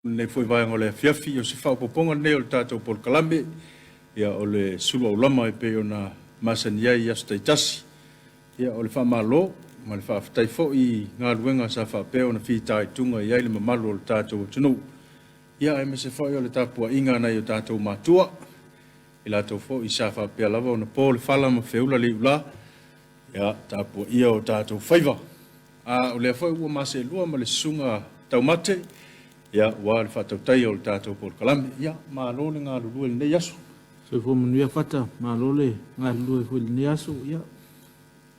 Lenei foi vaega o le afiafi, o se faaopoopoga lenei o le tatou polokalame, ia, o le sulu aulama e pei ona masani ai i aso taitasi. Ia, o le faamalo ma le faafetai foi i galuega sa faapea ona fitaituga i ai le mamalu o le tatou atunuu, ia, aemaise foi o le tapuaiga a nai o tatou matua, i latou foi sa faapea lava ona po le fala ma feula le iula, ia, tapuaia o tatou faiva. A o lea foi ua maselua ma le susuga Taumate, ia, ua le faatautaia o le tatou polokalame. Ia, malo le galulue i lenei aso. Soifua manuia Fata, malo le galulue foi i lenei aso. Ia,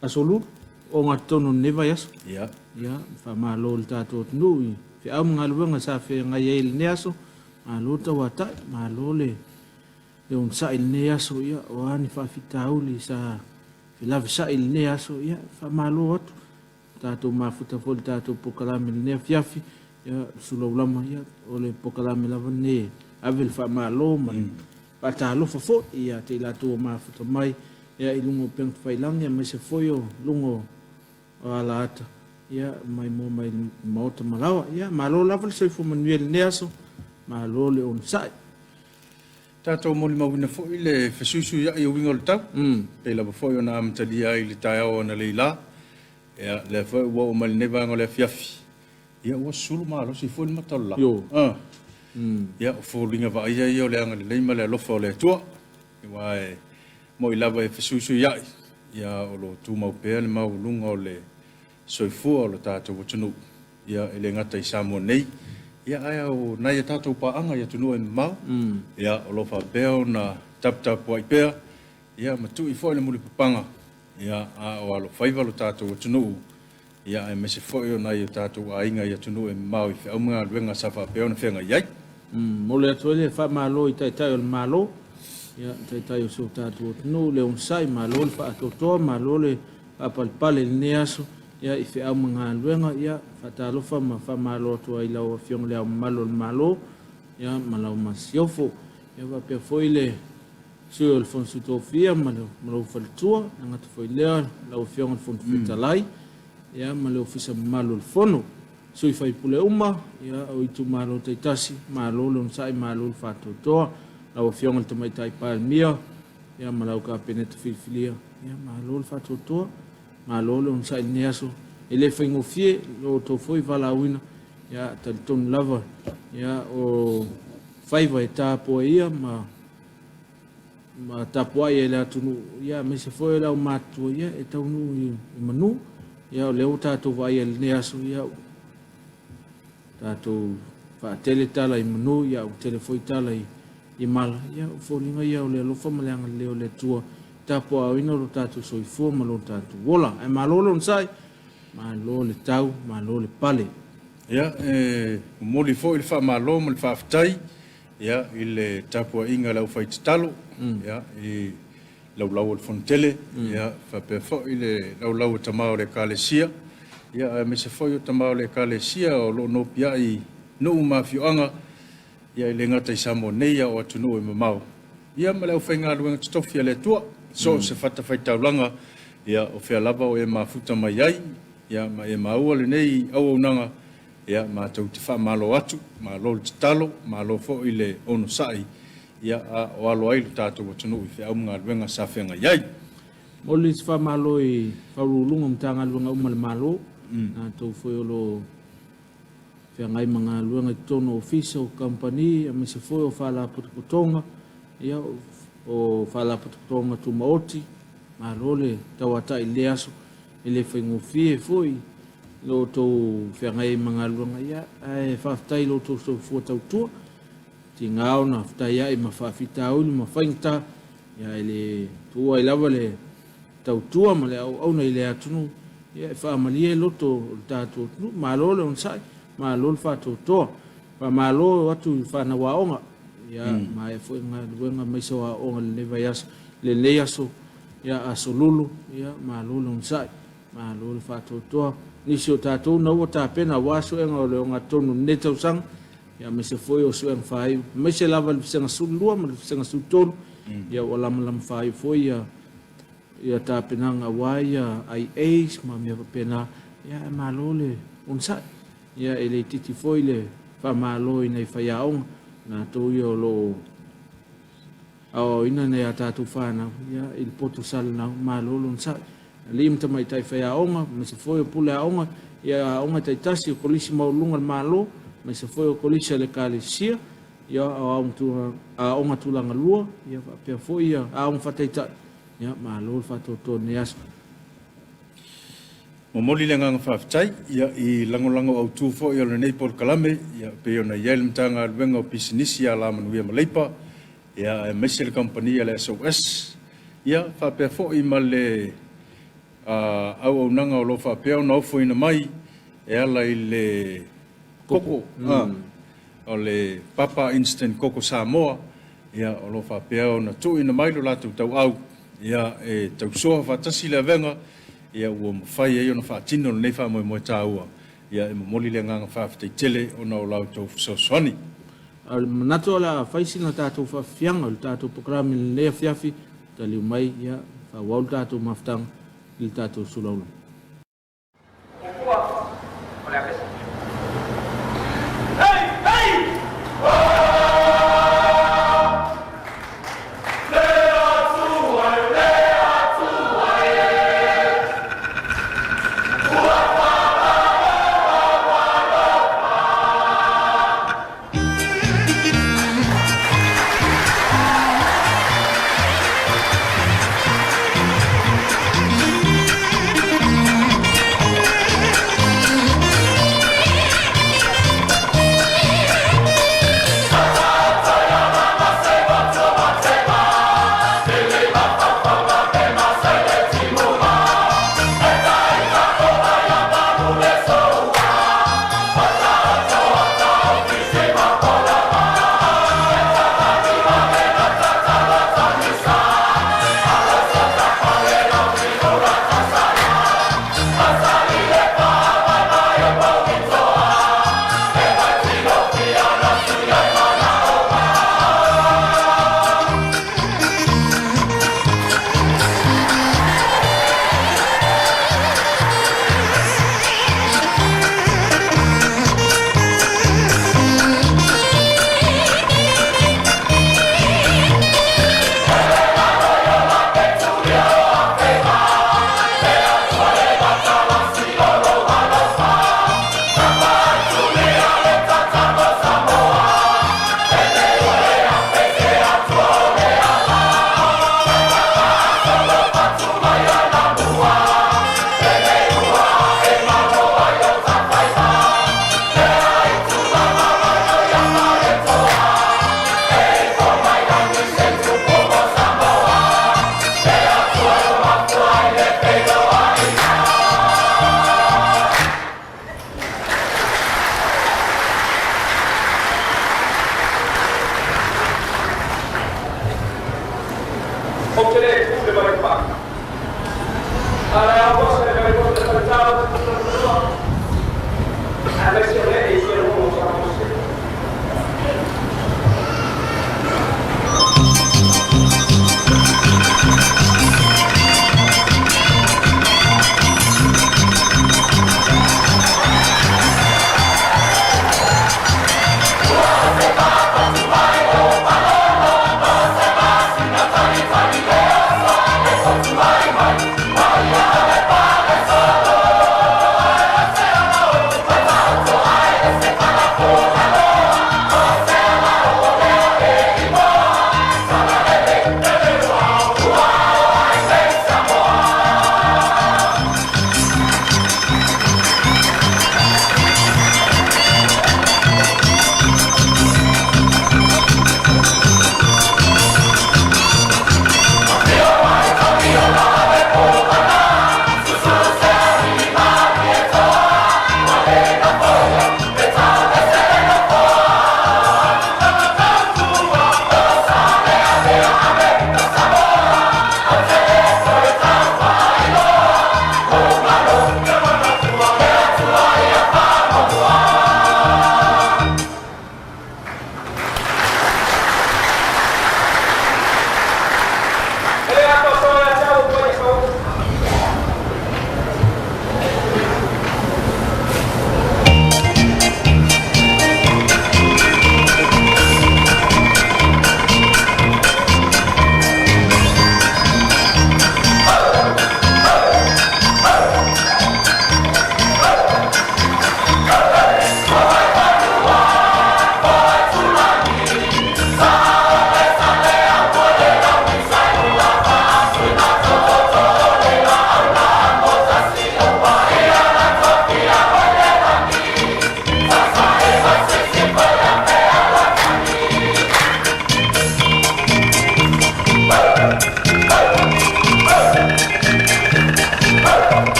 aso Lulu, ogatotonu o lenei vaiaso. Ia, faamalo i le tatou atunuu i feau ma galuega sa feagai ai i lenei aso. Malo tauatai, malo le onosai i lenei aso. Ia, o a ni faafitauli sa felavesa'i i lenei aso, ia, faamalo atu. Tatou mafuta foi i le tatou polokalame i lenei afiafi, ia, Sulaulama, ia, o le polokalame lava lenei e ave le faamalo ma le faatalofa foi ia te i latou ua mafuta mai, ia, i luga o upega tafailagi aemaise foi o luga o alaata, ia, maimoa mai i le Maota Malaoa. Ia, malo lava le soifua manuia i lenei aso, malo le onosai. Tatou molimauina foi le fesuisuiai o uiga o le tau, pei lava foi ona amatalia ai i le taeao analeila. Ia, lea foi ua oo mai lenei vaega o le afiafi, ia ua sulu malosi foi le mata o le la. Ah. Ia, o foliga vaaia ia o le agalelei ma le alofa o le Atua. Aua e moi lava e fesuisuiai, ia o lo o tumau pea le maualuga o le soifua o le tatou atunuu. Ia, e le gata i Samoa nei, ia, ae o nai a tatou paaga i atunuu e mamao, ia, o lo o faapea ona taputapuai pea, ia, ma tui foi le mulipapaga, ia, a o alofaiva lo tatou atunuu, ia, aemaise foi o nai o tatou aiga i atunuu e mamao i feau ma galuega sa faapea ona feagai ai. Momoli atu ai le faamalo i Taitai o le Malo, ia, Taitai o si o tatou atunuu, le onosai, malo le faatoatoa, malo le faapalepale i lenei aso, ia, i feau ma galuega. Ia, faatalofa ma faamalo atu ai i lau Afioga i Le Ao Mamalu o le Malo, ia, ma lau Masiofo. Ia, faapea foi le Sui o le Fono Sui Tofia ma lou faletua, e gata foi i lea lau Afioga i le Fono Fetalai, ia, ma le Ofisa mamalu o le Fono. Sui faipule uma, ia, o itumalo taitasi, malo le onosai, malo le faatoatoa. Lau Afioga i le Tamaitai Palemia, ia, ma lau Kapeneta filifilia, ia, malo le faatoatoa. Malo le onosai i lenei aso. E le faigofie lo outou foi valaauina, ia, talitonu lava, ia, o faiva e tapoa ia ma tapuai ai le atunuu, ia, aemaise foi o le aumatutua, ia, e taunuu i manu. Ia, o lea ua tatou vaaia i lenei aso, ia, tatou faatele tala i manu, ia, ua tele foi tala i mala. Ia, o foliga ia o le alofa ma le agalelei o le Atua e tapuaaoina lo tatou soifua ma lo tatou ola. Ae malo le onosai, malo le tau, malo le pale. Ia, e momoli foi le faamalo ma le faafetai, ia, i le tapuaiga a le aufaitatalo, ia, i laulau o le Fonotele, ia, faapea foi le laulau o tama o le Ekalesia, ia, aemaise foi o tama o le Ekalesia o lo o nopiai i nuu ma afioaga, ia, e le gata i Samoa nei, a o atunuu e mamao, ia, ma le aufaigaluega totofi a le Atua, so o se fatafaitaulaga, ia, o fea lava o e mafuta mai ai, ia, ma e maua lenei auaunaga, ia, matou te faamalo atu, malo le tatalo, malo foi le onosai, ia, a o alo ai lo tatou atunuu i feau ma galuega sa feagai ai. Momoli se faamalo i Faauluuluga o Matagaluega uma a le Malo, latou foi o lo o feagai ma galuega i totonu o Ofisa, o Kamupani, aemaise foi o Faalapotopotoga, ia, o Faalapotopotoga Tumaoti. Malo le tauatai i lenei aso. E le faigofie foi lo outou feagai ai ma galuega, ia, ae faafetai i lo outou soifua tautua. Tiga ona fetaiai ma faafitauli ma faigata, ia, e le tuua ai lava le tautua ma le auauna i le atunuu, ia, e faamalie loto o le tatou atunuu. Malo le onosai, malo le faatoatoa. Faamalo atu i fanau aoga, ia, maea foi galuega aemaise o aoga i lenei vaiaso, lenei aso, ia, aso Lulu, ia, malo le onosai, malo le faatoatoa. Nisi o tatou na ua tapena aua suega o le ogatotonu o lenei tausaga, ia, aemaise foi o suega faaiu, aemaise lava i le vasega 12 ma le vasega 13, ia, ua lamalama faaiu foi ia ia tapenaga aua ia IAs ma mea faapena, ia, ae malo le onosai. Ia, e le itiiti foi le Faamalo i nai faiaoga, latou ia o lo o aoaoina nai a tatou fanau ia, i le poto salanau, malo le onosai. Alii ma tamaitai faiaoga, aemaise foi o pule aoga i aoga taitasi o Kolisi Maualuluga a le Malo, aemaise foi o Kolisi a le Ekalesia, ia, o aoga tulaga lua, ia faapea foi ia aoga faataitai, ia malo le faatoatoa i lenei aso. Momoli le agaga faafetai ia, i lagolago autu foi o lenei polokalame ia, pei ona i ai le Matagaluega o Pisinisi, Alamanuia ma Leipa, ia, aemaise le kamupani a le SOS, ia, faapea foi ma le auaunaga o lo o faapea ona ofoina mai e ala i le koko, o le Papa Instant Koko Samoa, ia, o lo o faapea ona tuuina mai lo latou tauau ia, e tausoa faatasi le avega ia, ua mafai ai ona faatino lenei faamoemoe taua. Ia, e momoli le agaga faafetai tele ona o la outou fesoasoani. A o le manatu o le a fai sina tatou faafiafiaga o le tatou polokalame i lenei afiafi, taliu mai, ia, faaauau le tatou mafutaga i le tatou sulaula.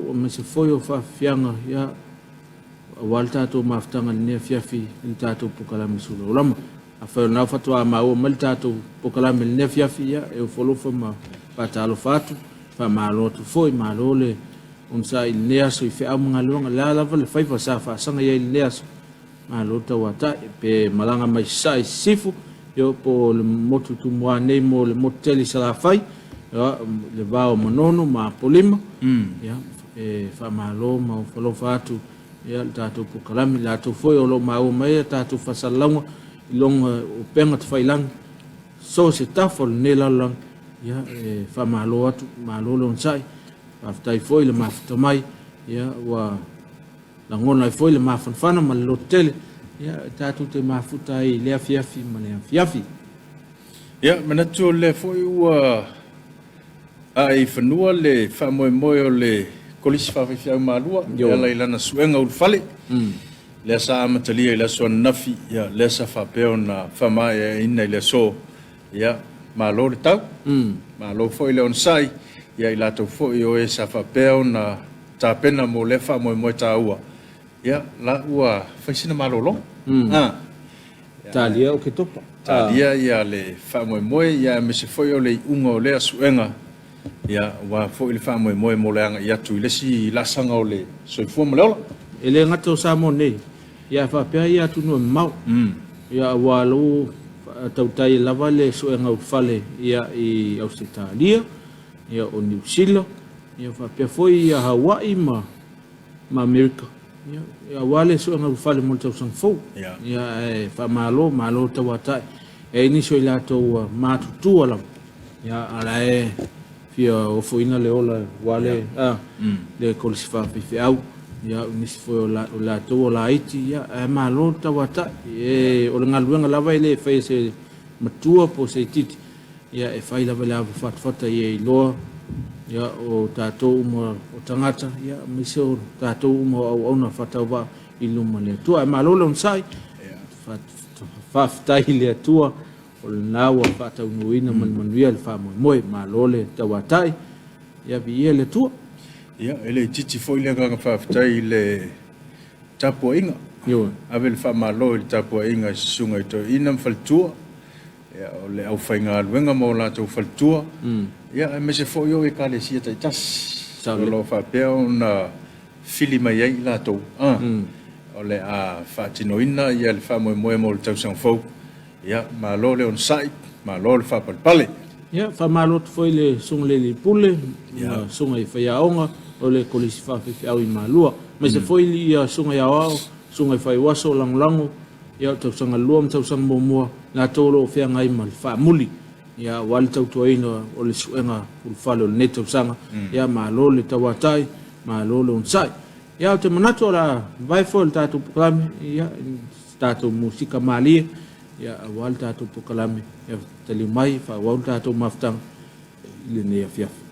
aemaise foi o faafiafiaga, ia, aua le tatou mafutaga i lenei afiafi i le tatou polokalame Sulaulama. Afai o lena faatoa maua mai le tatou polokalame i lenei afiafi, ia, e ofo alofa ma faatalofa atu, faamalo atu foi, malo le onosai i lenei aso i feau ma galuega. O le a lava le faiva sa faasaga i ai i lenei aso, malo le tauatai, pe malaga mai Sasae i Sisifo, ia, po o le motu Tumua nei mo le motu tele i Salafai, ia, le va o Manono ma Apolima, ia, e faamalo ma ofo alofa atu ia le tatou polokalame. Latou foi o lo o maua mai a tatou faasalalauga i luga o upega tafailagi, so o se tafa o lenei lalolagi, ia, e faamalo atu, malo le onosai, faafetai foi le mafuta mai, ia, ua lagona ai foi le mafanafana ma le lototele, ia, e tatou te mafuta ai i le afiafi ma le afiafi. Ia, manatu o lea foi ua ae i fanua le faamoemoe o le Kolisi Faafaifeau Malua e ala i lana suega ulufale, lea sa amatalia i le aso ananafi, ia, lea sa faapea ona faamaeaina i le aso. Ia, malo le tau, malo foi le onosai, ia i latou foi o e sa faapea ona tapena mo lea faamoemoe taua. Ia, la ua fai sina malologa. Talia Oketopa. Talia ia le faamoemoe, ia aemaise foi o le iuga o lea suega, ia, aua foi le faamoemoe mo le agai atu i le isi laasaga o le soifua ma le ola. E le gata o Samoa nei, ia faapea ia atunuu e mamao. Ia aua lou tautai lava le suega ulufale ia i Ausetalia, ia o Niu Sila, ia faapea foi ia Hawaii ma Amerika. Ia, aua le suega ulufale mo le tausaga fou. Ia, ae faamalo, malo tauatai. E ai nisi o i latou ua matutua lava. Ia, a la e fia ofoina le ola aua le, le kolisi faafaifeau. Ia, o nisi foi o latou o laiti, ia, ae malo le tauatai. E, o le galuega lava e le faia e se matua po o se itiiti. Ia, e fai lava i le ava fatafata ia iloa, ia, o tatou uma o tagata, ia, aemaise o tatou uma o auauna faatauvaa i luma o le Atua. Ae malo le onosai, faafetai i le Atua, o lena ua faataunuuina ma le manuia le faamoemoe. Malo le tauatai, ia viia le Atua. Ia, e le itiiti foi le agaga faafetai i le tapuaiga. Ave le faamalo i le tapuaiga i susuga i toeaiina ma faletua, ia, o le aufaigaluega ma o latou faletua, ia, aemaise foi o ekalesia taitasi o lo o faapea ona fili mai ai i latou, o le a faatinoina ia le faamoemoe mo le tausaga fou. Ia, malo le onosai, malo le faapalepale. Ia, faamalo atu foi i le Susuga i le Alii Pule ma Susuga i Faiaoga o le Kolisi Faafaifeau i Malua, aemaise foi ia Susuga i Aoao, Susuga i Faiuaso Lagolago, ia o tausaga lua ma tausaga muamua, latou o lo o feagai ma le faamuli, ia aua le tautuaina o le suega ulufale o lenei tausaga. Ia malo le tauatai, malo le onosai. Ia ou te manatu o le a mavae foi le tatou polokalame, ia se tatou musika malie, ia aua le tatou polokalame, ia taliu mai faaauau le tatou mafutaga i lenei afiafi.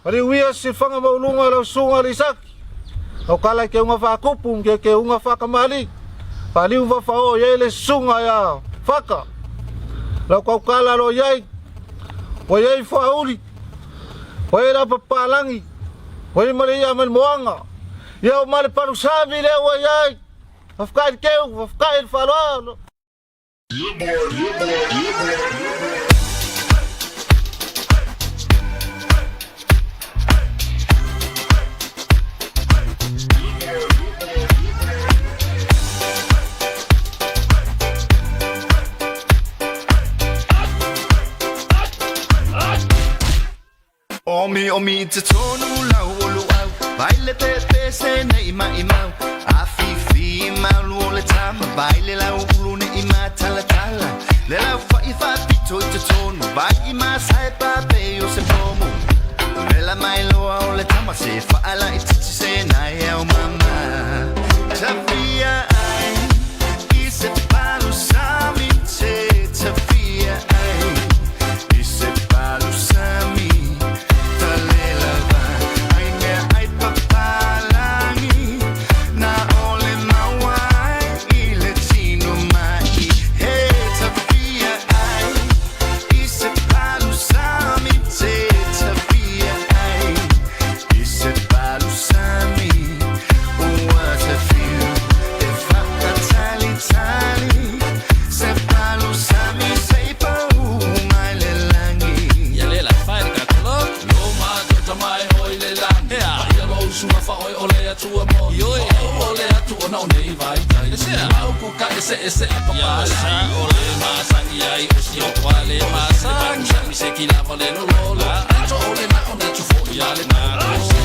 Maliuia sifaga maualuga lau susuga le Isaki, lau kala i keuga faakupu ma ke keuga faakamalii, faaliu ma faafaoo i ai le susuga ia Faka. Lau kaukala lo i ai, ua i ai fuauli, ua i ai le apapalagi, ua i ai ma le ia mai le moaga, ia ua ma le palusami lea ua i ai. Faafetai i le keu, faafetai i le faaaloalo. Omi omi i totonu lau o luau Vai le pepese nei maimau Afifi malu o le tama Vai le lau ulu nei matalatala Le lau fa'i faapito i totonu Vai i masae pape o se pomu Vela mai loa o le tama Se fa'ala i titi se nai au mama Tafia ai I se palu sami te tafia ai I se palu sami talela va ai mea ai papalangi na ole maua ai i le tino mai he tafia ai i se palu sami te tafia ai i se palu sami ua tafiu e whakatalitali se palu sami sei pau mai le langi. Ia le la fai le kakolo. Lo ma tota mai oi le langi. Ea. Ia lo usua fa oi o le atua mo. Ioi. O o le atu ona o nei vai tai. Ese a. Mau ku ka ese ese a papa. Ia sa o le ma sa ia i o si o kwa le ma sa. Mi se ki lava le lo lo lo. To o le na o na tu fo ia le na.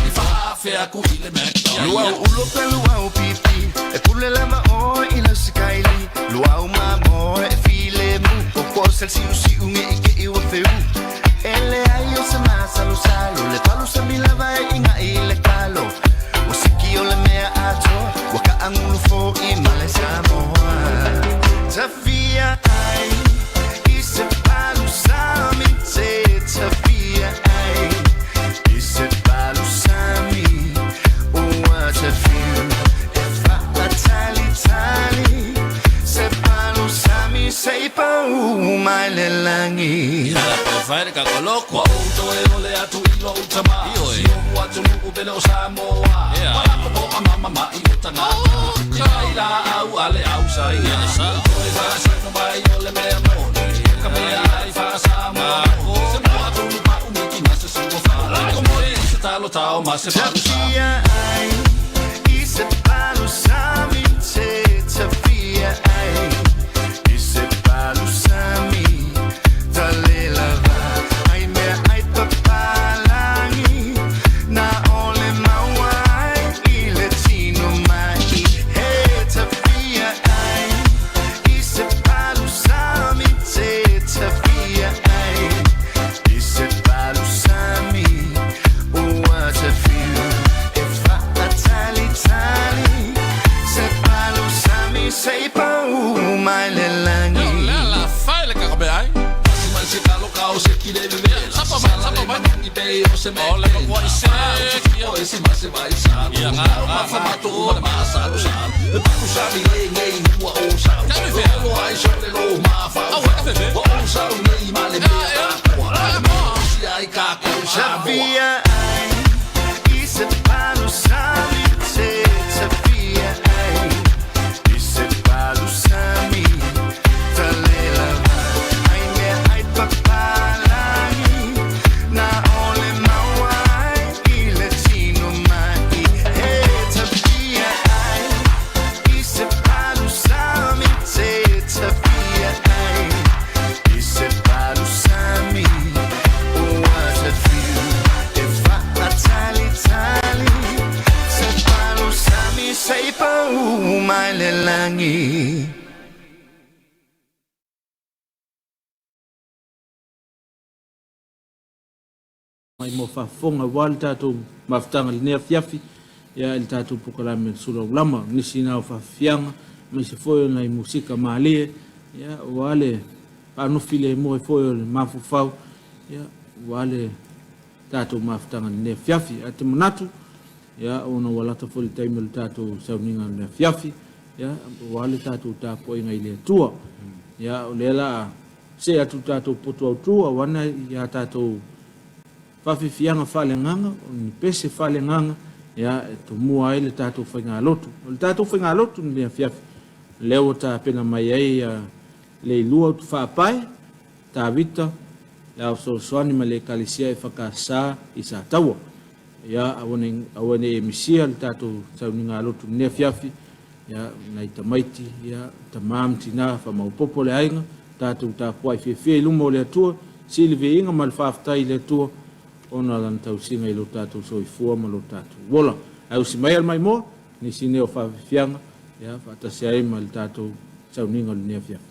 I fa fe aku i le Mac. Luau ulo pe luau pipi E pule lava oe i lau sikaili Luau ma moe e file mu O ko sel siu siu nge i ke iwa feu E le ai o se masalo salo Le palu sa milava e inga i le kalo O siki o le mea atoa Wa ka angulu fo i male Samoa Tafia ai I se palu sami te tafia ai I se palu sami ua tafiu e whakatalitali se palu sami sei pau mai le langi. Ia pe fai le kakolo. Kua ou toe o le atu i lo utama. Ioi. Si o atu nu'u pele o Samoa. Ea. Wala po o a mama mai o tangata. I kai la au a le au sa ia. Sa. Toe whaasino mai o le mea moni. Ka mea ai wha Samoa. Se mo atu nu pa umiki na se sua wha. Ko moi se talo tao ma se palu sami. Tafia ai i se palu sami te tafia ai i se palu sami talela va ai mea ai papalangi na ole maua ai i le tino mai he tafia ai i se palu sami te tafia ai i se palu sami ua tafiu e whakatalitali se palu sami sei pau mai le langi. La la fai le kakabe ai. Si mai se kalo kao se ki le bebe. Sapa mai sapa mai i pe o se me. O le kwa i se. O e se ma se vai sa. Ia nga ma fa ma tu ma ma sa lo sa. Le palu sami le ngei ua o sa. Lo ai so le lo ma fa. O o sa o nei ma le mea. Si ai ka ko sa. Tafia ai i se palu sami te tafia ai i se palu sami talela va ai mea ai papalangi na ole maua ai i le tino mai he tafia ai i se palu sami te tafia ai i se palu sami ua tafiu e whakatalitali se palu sami sei pau mai le langi. Mai mo faafofoga aua le tatou mafutaga i lenei afiafi, ia i le tatou polokalame o le Sula Ulama. Nisi na o faafiafiaga, aemaise foi o nai musika malie, ia aua le faanofi lemu ai foi o le mafaufau, ia aua le tatou mafutaga i lenei afiafi. Ae te manatu, ia, ona ua lata foi le taimi o le tatou sauniga i le afiafi, ia, aua le tatou tapuaiga i le Atua. Ia, o lea la a see atu le tatou potu autu, auana ia tatou faafiafiaga faaleagaga, o ni pese faaleagaga, ia, e tomua ai le tatou faigalotu. O le tatou faigalotu i lenei afiafi, lea ua tapena mai ai ia Leilua Utufaapae, Tavita, le Ao Fesoasoani ma le Ekalesia EFKS i Sataua. Ia, aua ne, aua ne i e misia le tatou sauniga lotu i lenei afiafi, ia, nai tamaiti, ia, tama ma tina, faamaopoopo le aiga, tatou tapuai fiafia i luma o le Atua, sili viiga ma le faafetai i le Atua, ona o Lana tausiga i lo tatou soifua ma lo tatou ola. Ae usi mai a le maimoa, nisi nei o faafiafiaga, ia, faatasi ai ma le tatou sauniga o lenei afiafi.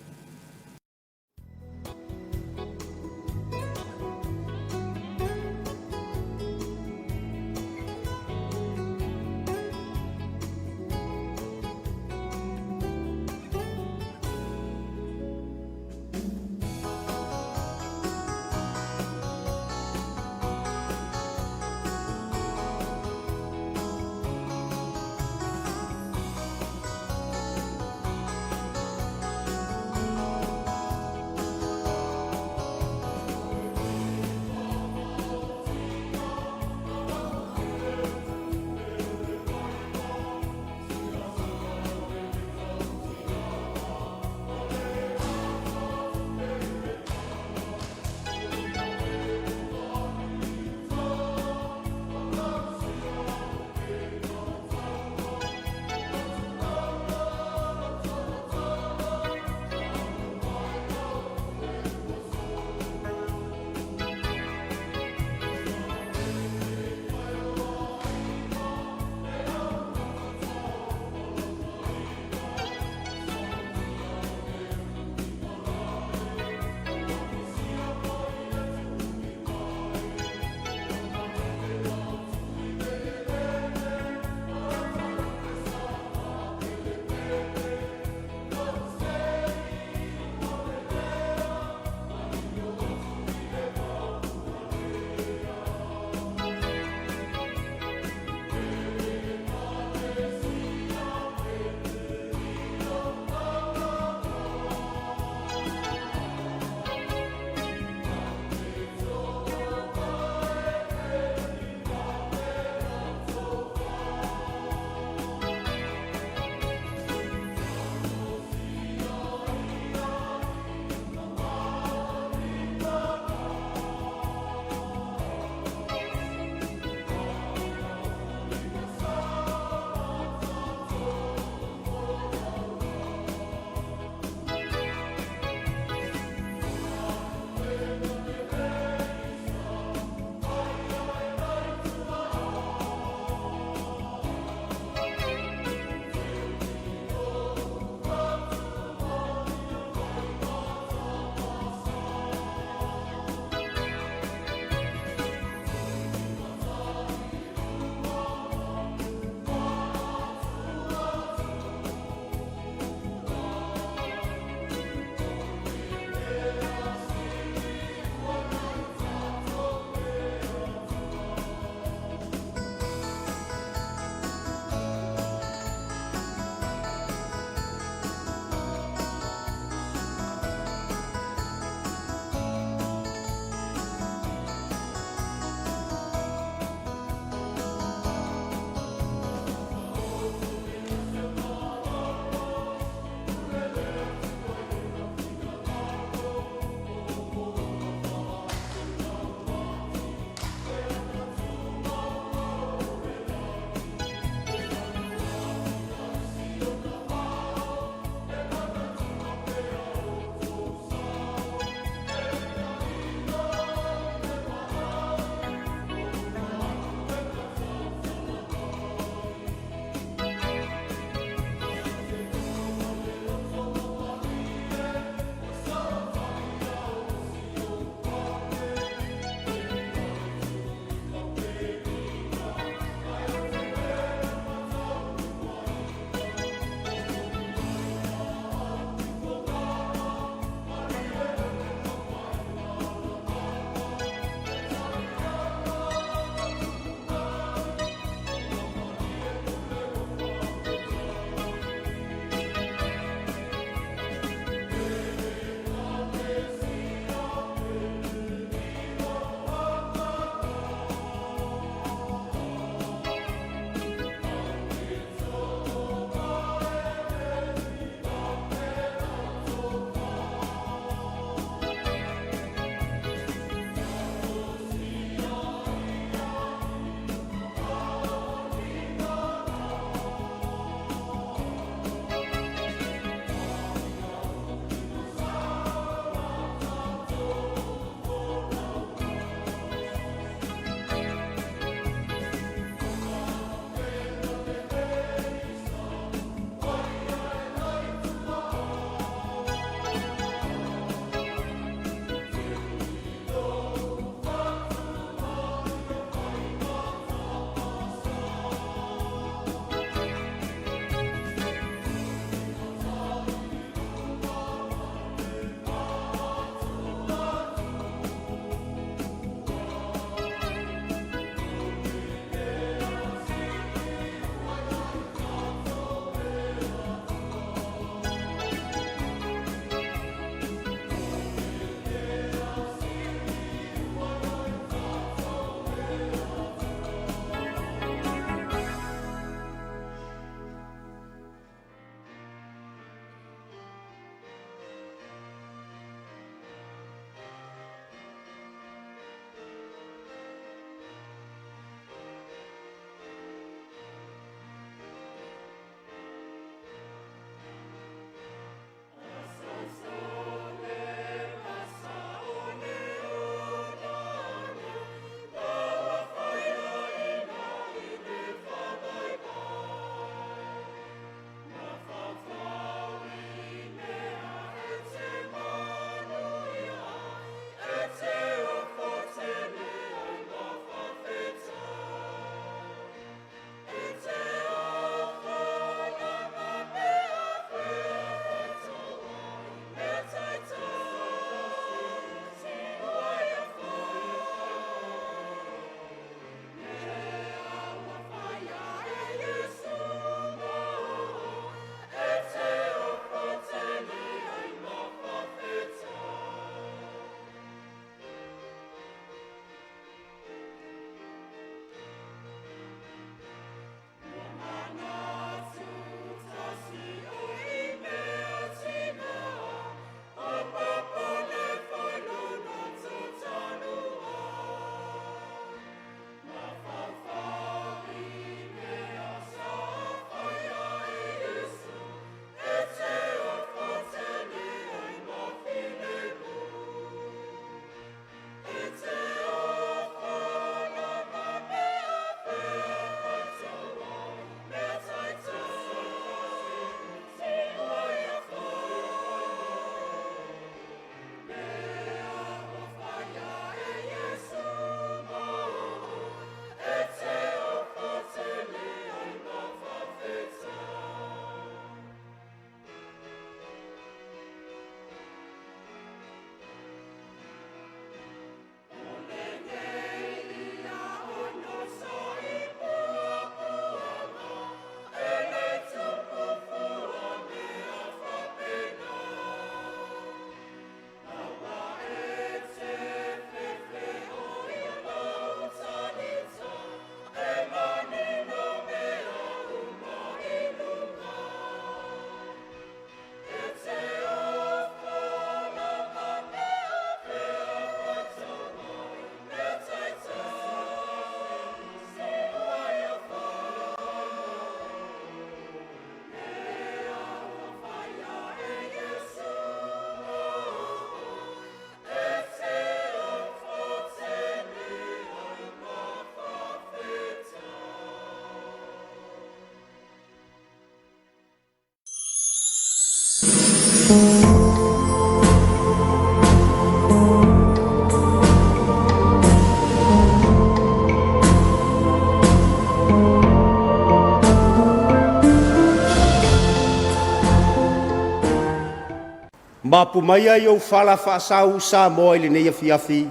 Mapu maia i ou fala faasau Samoa i lenei afiafi,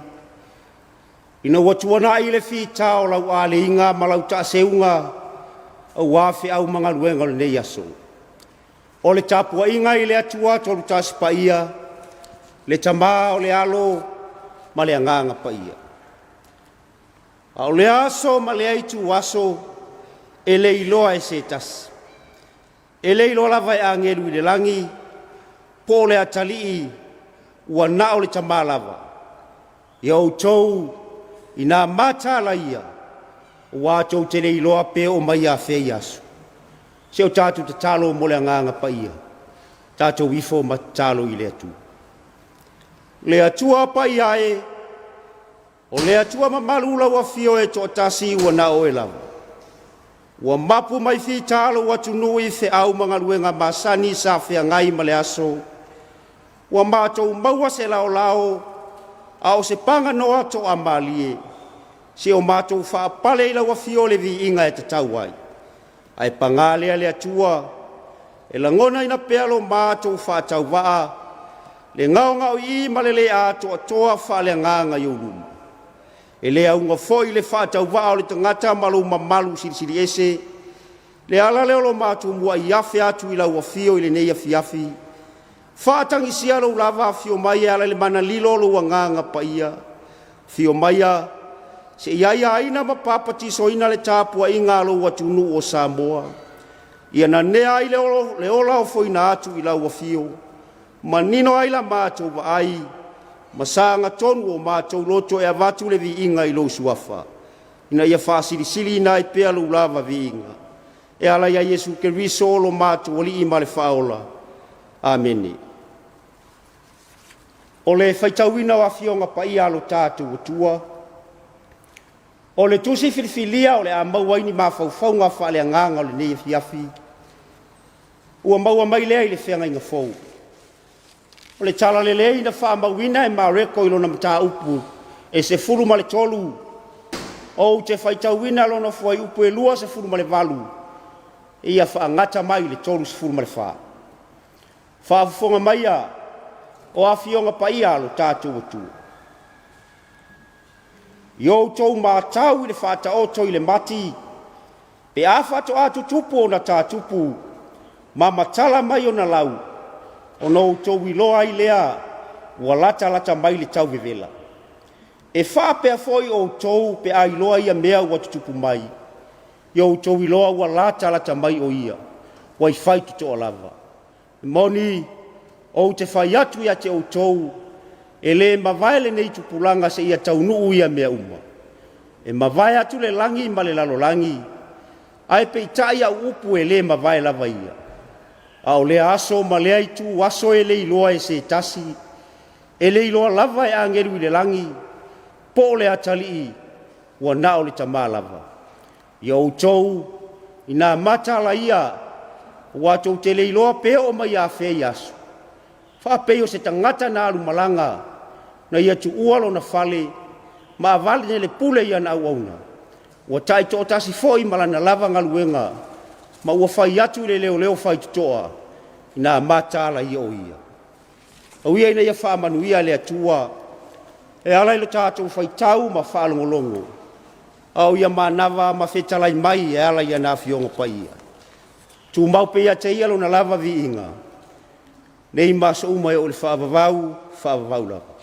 ina ua tuanai le fita o lau aleiga ma lau taaseuga aua feau ma galuega o lenei aso. O le tapuaiga i le Atua Tolu Tasi Paia, le Tama o le Alo ma le Agaga Paia. A o lea aso ma lea ituaso e le iloa e se tasi. E le iloa lava e agelu i le lagi po o le atalii ua na o le Tama lava. Ia outou ina mataala ia, aua tou te le iloa pe oo mai ia afea ia aso. Se o tatou tatalo mo le Agaga Paia, tatou ifo ma tatalo i le Atua. Le Atua Paia e, O le Atua mamalu lau Afio e toatasi ua na o Oe lava. Ua mapu mai fita lou atunuu i feau ma galuega masani sa feagai ma le aso. Ua matou maua se laolao a o se paganoa toamalie, se o matou faapale i lau Afio le viiga e tatau ai. Ae paga lea le Atua, e lagonaina pea lo matou faatauvaa, le gaogaoii ma le le atoatoa faaleagaga i ou luma. E le auga foi le faatauvaa o le tagata ma lou mamalu silisili ese, le ala lea o lo matou muai afe atu i lau afio i lenei afiafi, faatagisia lou lava afio mai e ala i le mana lilo o lou Agaga Paia. Afio maia se i aiaina ma papatisoina le tapuaiga a lou atunuu o Samoa, ia nanea ai le ola ofoina atu i lau afio, manino ai la matou vaai ma sagatonu o matou loto e avatu le viiga i lou suafa, ina ia faasilisiliina ai pea lou lava viiga e ala ia Iesu Keriso lo matou Alii ma le Faaola. Amene. O le faitauina o Afioga Paia a lo tatou Atua, o le tusi filifilia o le a maua ai ni mafaufauga faaleagaga o lenei afiafi, ua maua mai lea i le feagaiga fou. O le tala lelei na faamauina e Mareko i lona mataupu e 13, ou te faitauina lona fuaiupu e 28, ia faagata mai i le 34. Faafofoga maia o Afioga Paia a lo tatou Atua. I outou matau i le faataoto i le mati, pe a faatoa tutupu ona tatupu ma matala mai ona lau, ona outou iloa ai lea ua latalata mai le tauvevela. E faapea foi outou pe a iloa ia mea ua tutupu mai, ia outou iloa ua latalata mai o ia, ua i faitotoa lava. E moni, ou te fai atu ia te outou, e le mavae lenei tupulaga seia taunuu ia mea uma. E mavae atu le lagi ma le lalolagi, ae peitai au upu e le mavae lava ia. A o lea aso ma lea itu aso e le iloa e se tasi, e le iloa lava e agelu i le lagi, po o le atalii, ua na o le Tama lava. Ia outou ina mataala ia, aua tou te le iloa pe oo mai ia afea ia aso. Faapei o se tagata na alu malaga, na ia tuua lona fale, ma avane le pule i ana auauna, ua taitoatasi foi ma lana lava galuega, ma ua fai atu i le leoleo faitotoa, ina mataala ia o ia. Tau ia ina ia faamanuia le Atua e ala i lo tatou faitau ma faalogologo, a o ia manava ma fetalai mai e ala i ana Afioga Paia. Tumau pea ia te ia lona lava viiga, nei ma aso uma e oo i le faavavau, faavavau lava.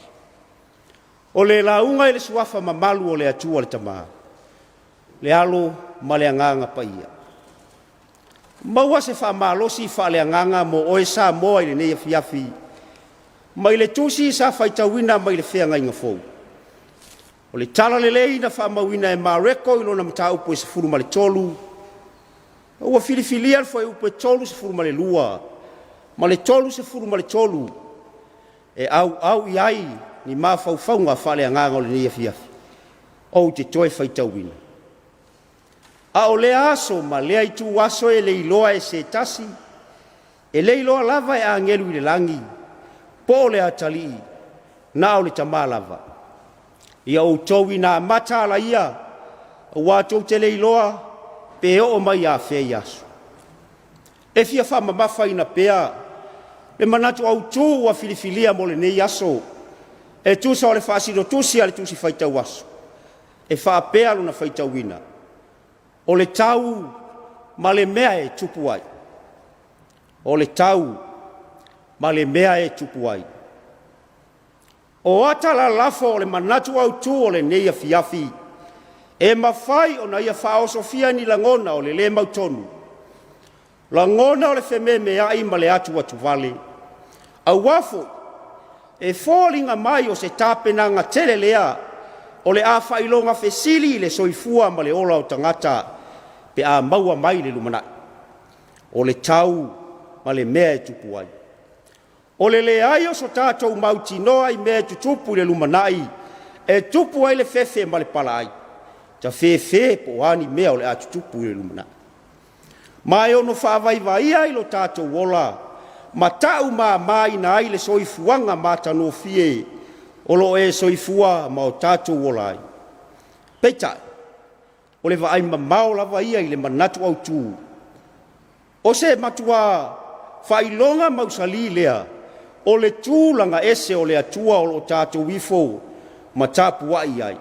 O le lauga i le suafa mamalu o le Atua le Tama, le Alo ma le Agaga Paia. Maua se faamalosi faaleagaga mo oe Samoa i lenei afiafi mai le tusi sa faitauina mai le Feagaiga Fou. O le tala lelei na faamauina e Mareko i lona mataupu e 13, ua filifilia le fuaiupu e 32 ma le 33 e auau i ai ni mafaufauga faaleagaga o lenei afiafi. Ou te toe faitauina. A o lea aso ma lea ituaso e le iloa e se tasi, e le iloa lava e agelu i le lagi, po o le atalii, na o le Tama lava. Ia outou ina mataala ia, aua tou te le iloa pe oo mai ia afea ia aso. E fia faamamafaina pea Le manatu autu ua filifilia mo lenei aso e tusa o le faasinotusi a le Tusi Faitau Aso e faapea lona faitauina, o le tau ma le mea e tupu ai. O le tau ma le mea e tupu ai. O ata lalafo o le manatu autu o lenei afiafi, e mafai ona ia faaosofia ni lagona o le lē mautonu, lagona o le fememeai ma le atuatuvale, auā foi e foliga mai o se tapenaga tele lea o le a faailoga fesili i le soifua ma le ola o tagata pe a maua mai le lumanai. O le tau ma le mea e tupu ai. O le leai o so tatou mautinoa i mea e tutupu i le lumanai, e tupu ai le fefe ma le palaai, tafefe po o a ni mea o le a tutupu i le lumanai. Ma e ono faavaivaia ai lo tatou ola ma taumamaina ai le soifuaga matagofie o lo o e soifua ma o tatou ola ai. Peitai, o le vaai mamao lava ia i le manatu autu, O se matua faailoga mausali lea o le tulaga ese o le Atua o lo o tatou ifo ma tapuai ai.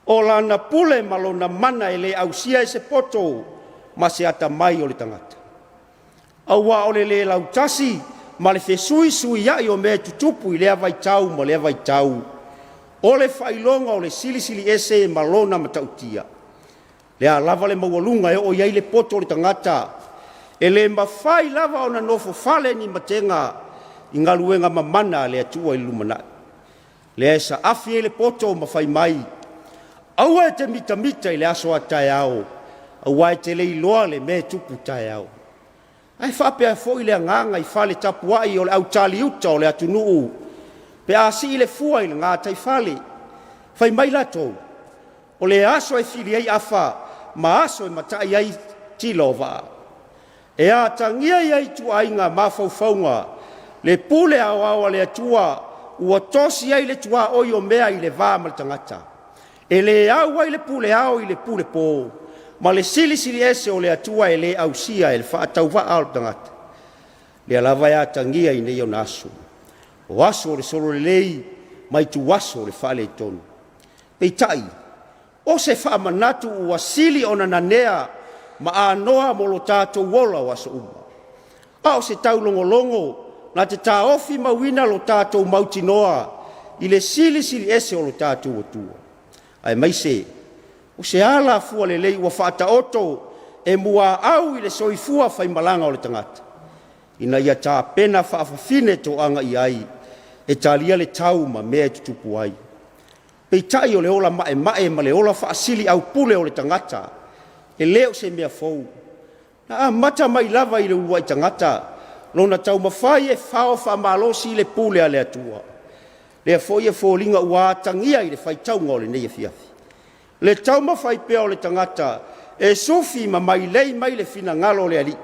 O lana pule ma lona mana e le ausia e se poto ma se atamai o le tagata. Aua o le le lautasi ma le fesuisuiai o mea e tutupu i lea vaitau ma lea vaitau, o le faailoga o le Silisili Ese ma lona matautia. Le a lava le maualuga e oo i ai le poto o le tagata, e le mafai lava ona nofo fale ni matega i galuega mamana a le Atua i le lumanai. Lea e saafi ai le poto ma fai mai, Aua e te mitamita i le aso a taeao, aua e te le iloa le mea e tupu taeao. Ae faapea foi le agaga i fale tapuai o le autaliuta o le atunuu pe a sii le fua i le gataifale. Fai mai latou, o le aso e fili ai afa ma aso e matai ai tila o vaa. E atagia i ai ituaiga mafaufauga le pule aoao a le Atua ua tosi ai le tuaoi o mea i le va ma le tagata. E le au ai le pule ao i le pule po, ma le silisili ese o le Atua e le ausia e le faatauvaa o le tagata. Lea lava e atagia i nei ona aso, o aso o le sololelei ma ituaso o le faaletonu. Peitai, o se faamanatu ua sili ona nanea ma anoa mo lo tatou ola o aso uma. A o se taulogologo na te taofi mauina lo tatou mautinoa i le silisili ese o lo tatou Atua, aemaise o se alafua lelei ua faataoto e muaau i le soifua faimalaga o le tagata, ina ia tapena faafafine toaga i ai e talia le tau ma mea e tutupu ai. Peitai o le ola maemae ma le ola faasiliaupule o le tagata, e le o se mea fou. Na amata mai lava i le uluai tagata lona taumafai e fao faamalosi le pule a le Atua. Lea foi e foliga ua atagia i le faitauga o lenei afiafi. Le taumafai pea o le tagata e sufi ma mailei mai le finagalo o le Alii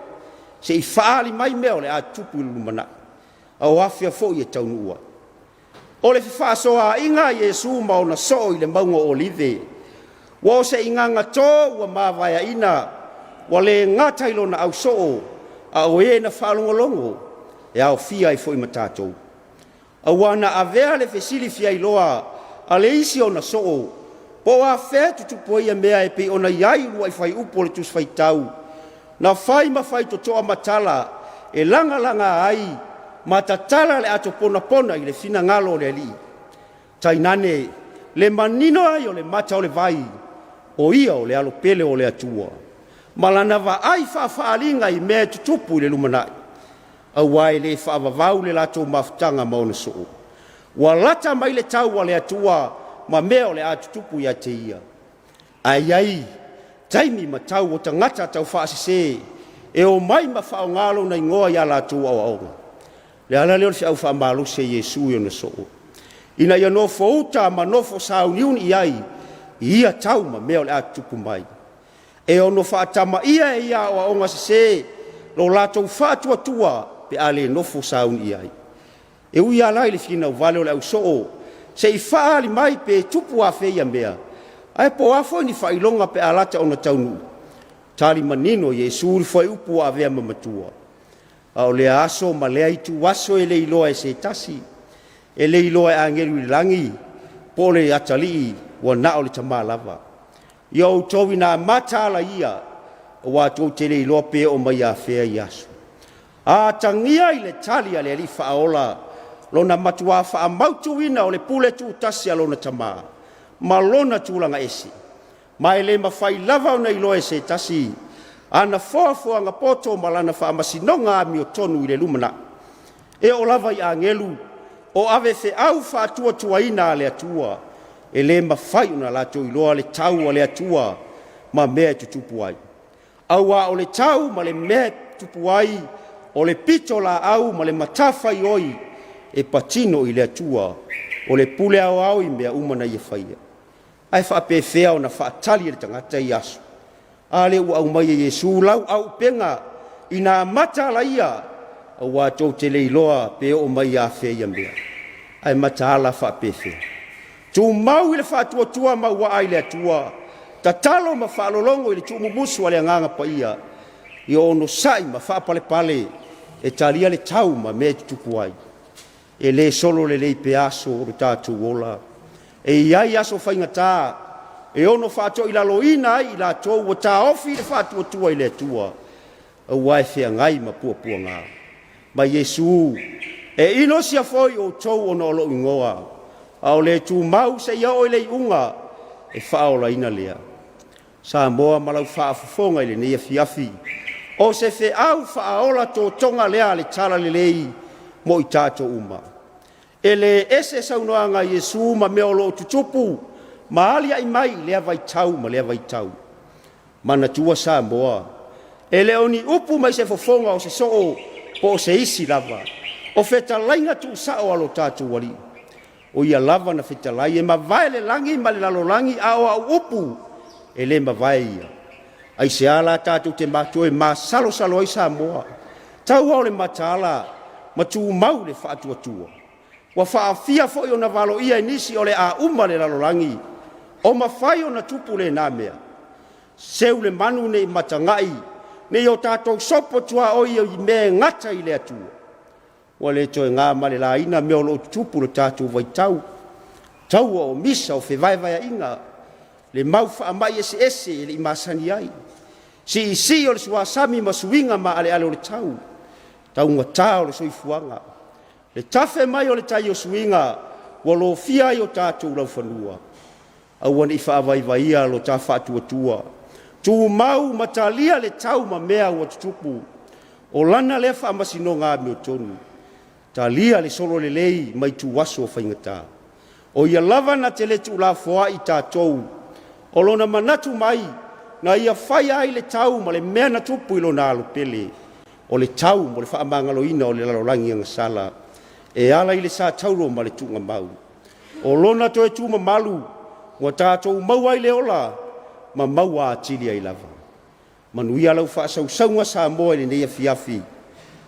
se i faaali mai mea o le a tutupu i le lumanai, a o afea foi e taunuu ai. O le fefaasoaaiga a Iesu ma ona soo i le mauga o Olive, ua o se igaga to ua mavaeaina, ua le gata i lona ausoo, a o e na faalogologo, e aofia ai foi ma tatou. Aua na avea le fesili fiailoa a le isi ona soo, po o afea e tutupu ai ia mea e pei ona i ai uluai fuaiupu o le Tusi Faitau, na fai ma faitotoa ma tala e lagalaga ai ma tatala le ato ponapona i le finagalo o le Alii, tainane le manino ai o le mata o le vai, o ia o le Alo pele o le Atua, ma lana vaai faafaaaliga i mea e tutupu i le lumanai, aua e le faavavau le latou mafutaga ma ona soo. Ua lata mai le tau a le Atua ma mea o le a tutupu ia te ia. Ae i ai taimi ma tau o tagata taufaasese e omai ma faaaoga lona igoa i a latou aoaoga. Le ala lea o le feau faamalosi a Iesu i ona soo, ina ia nofouta ma nofo sauniuni i ai i ia tau ma mea o le a tutupu mai. E ono faatamaia e ia aoaoga sese lo latou faatuatua pe a le nofo sauni i ai. E ui lava la i le finau vale o le ausoo se i faaali mai pe tupu afea ia mea, ae po o a foi ni faailoga pe a lata ona taunuu, tali manino Iesu i le fuaiupu ua avea ma matua. A o lea aso ma lea ituaso e le iloa e se tasi, e le iloa e agelu i le lagi, po o le atalii, ua na o le Tama lava. Ia outou ina mataala ia, aua tou te le iloa pe oo mai afea ia aso. Atagia i le tali a le Alii Faaola lona matuā faamautuina o le pule tutasi a lona Tama ma lona tulaga ese, ma e le mafai lava ona iloa e se tasi ana foafoaga poto ma lana faamasinoga amiotonu i le lumanai. E oo lava i agelu o avefeau faatuatuaina a le Atua, e le mafai ona latou iloa le tau a le Atua ma mea e tutupu ai. Aua o le tau ma le mea e tutupu ai, o le pitolaau ma le matafaioi e patino i le Atua, o le pule aoao i mea uma na ia faia. Ae faapefea ona faatali e le tagata ia aso? A lea ua aumai e Iesu lau auupega ina mataala ia, aua tou te le iloa pe oo mai afea ia mea. Ae mataala faapefea? Tumau i le faatuatua ma uaa i le Atua, tatalo ma faalologo i le tuumumusu a le Agaga Paia, ia onosai ma faapalepale e talia le tau ma mea e tutupu ai. E le solo lelei pea aso o lo tatou ola. E i ai aso faigata e ono faatoilaloina ai i latou ua taofi le faatuatua i le Atua, aua e feagai ma puapuaga. Ma Iesu, e inosia foi outou ona o lou igoa, a o le tumau seia oo i le iuga, e faaolaina lea. Samoa ma lau faafofoga i lenei afiafi, o se feau faaola totoga lea a le Talalelei mo i tatou uma. E le ese saunoaga a Iesu ma mea o lo o tutupu ma aliae mai i lea vaitau ma lea vaitau. Manatua Samoa, e le o ni upu mai se fofoga o se soo po o se isi lava, o fetalaiga tuusao a lo tatou Alii. O ia lava na fetalai, e mavae le lagi ma le lalolagi, a o au upu e le mavae ia. Aisea la tatou te toe masalosalo ai Samoa? Tau lava o le mataala ma tumau le faatuatua. Ua faafia foi ona valoia e nisi o le a uma le lalolagi, o mafai ona tupu lena mea. Seu le manu ne i matagai, ne i o tatou sopo tuaoi i mea e gata i le Atua. Ua le toe na ma le laina mea o lo o tutupu i le tatou vaitau, taua o misa, o fevaevaeaiga, le mau faamai eseese e le i masani ai, siisii o le suasami ma suiga maaleale o le tau, taugata o le soifuaga, le tafe mai o le tai o suiga ua lofia ai o tatou laufanua. Aua ne i faavaivaia lo ta faatuatua, tumau ma talia le tau ma mea ua tutupu, o lana lea faamasinoga amiotonu. Talia le solo lelei mai ituaso o faigata. O ia lava na te le tuulafoai i tatou, o lona manatu mai na ia faia ai le tau ma le mea na tupu i lona alo pele, o le tau mo le faamagaloina o le lalolagi agasala e ala i le satauro ma le tuugamau. O lona toe tumamalu ua tatou maua ai le ola ma maua atili ai lava. Manuia lau faasausauga Samoa i lenei afiafi,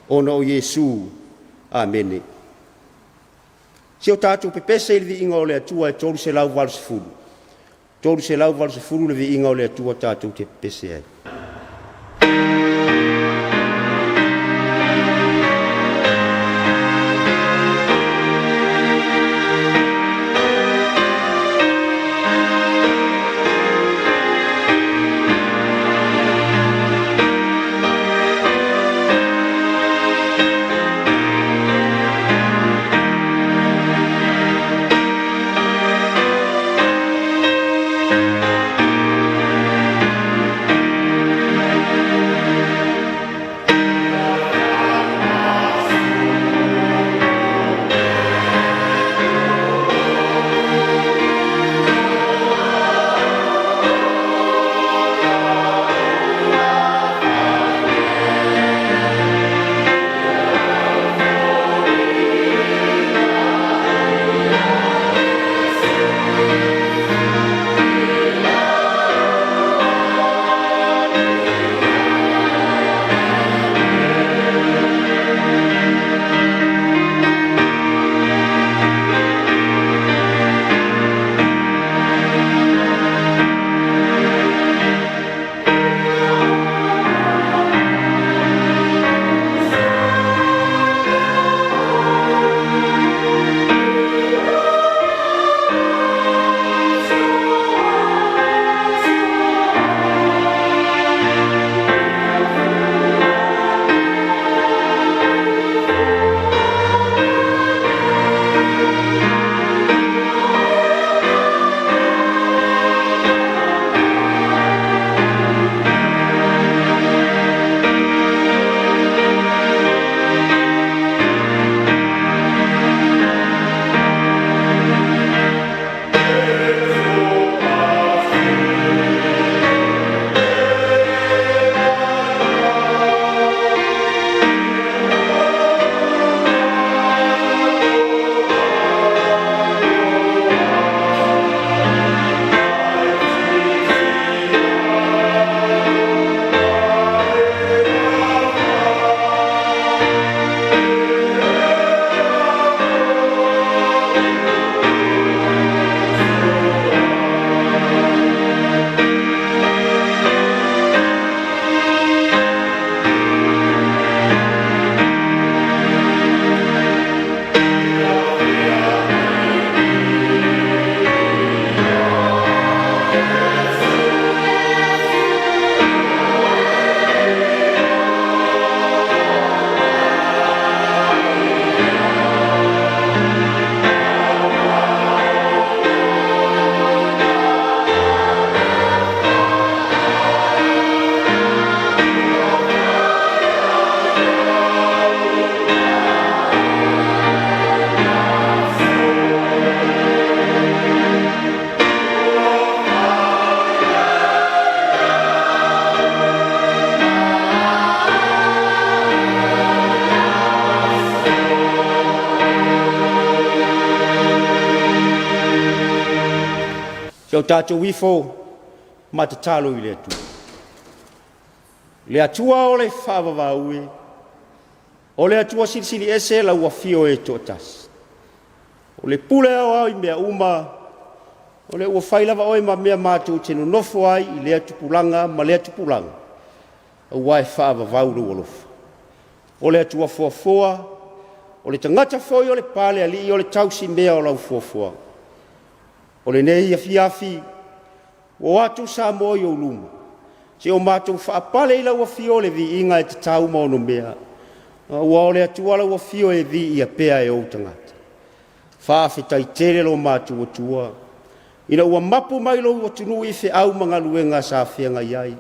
ona o Iesu. Amene. Si o tatou pepese i le viiga o le Atua e 380. 380 le viiga o le Atua tatou te pepese ai. Se o tatou ifo ma tatalo i le Atua. Le Atua o le faavavau e, o le Atua Silisili Ese lau Afio e toatasi. O le pule aoao i mea uma, o lea ua fai lava oe ma mea matou te nonofo ai i lea tupulaga ma lea tupulaga, aua e faavavau lou alofa. O le Atua foafoa, o le tagata foi o le Palealii o le tausimea o lau foafoaga. O lenei afiafi ua o atu Samoa i ou luma, se i o matou faapale i lau afio le viiga e tatau ma onomea, aua o le Atua lau afio e viia pea e ou tagata. Faafetai tele lo matou Atua, ina ua mapu mai lou atunuu i feau ma galuega sa feagai ai.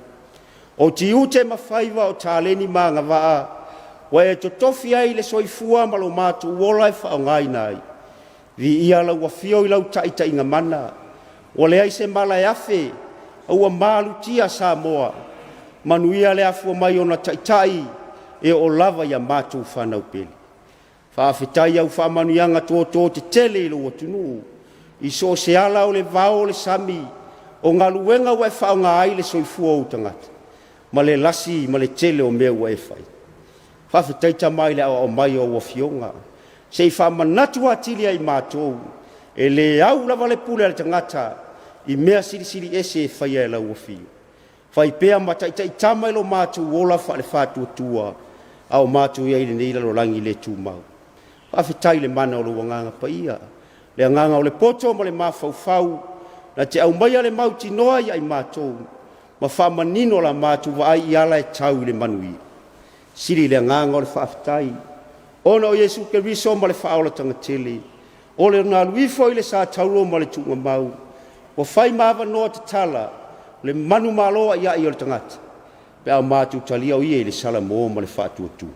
O tiute ma faiva o taleni ma agavaa ua e totofi ai le soifua ma lo matou ola e faaaogaina ai. Viia lau Afio i lau taitaiga mana, ua leai se mala e afe, a ua malutia Samoa. Manuia le afua mai ona taitai e oo lava i a matou fanau pele. Faafetai i au faamanuiaga toto tetele i lou atunuu, i so o se ala o le vao o le sami, o galuega ua e faaaoga ai le soifua o ou tagata, ma le lasi ma le tele o mea ua e fai. Faafetai Tama i le aoao mai o au afioga, se i faamanatu atili ia i matou, e le au lava le pule a le tagata i mea silisili ese e faia e lau Afio. Fai pea ma taitaitama i lo matou ola faale-faatuatua, a o matou i ai i lenei lalolagi le tumau. Faafetai i le mana o lou Agaga Paia, le agaga o le poto ma le mafaufau, na te aumaia le mautinoa ia i matou, ma faamanino la matou vaai i ala e tau i le manuia. Sili le agaga o le faafetai, ona o Iesu Keriso ma le faaolataga tele, o le alu ifo i le satauro ma le tuugamau, ua fai ma avanoa tatala le manumalo aiai o le tagata, pe a o matou talia o ia i le salamo ma le faatuatua.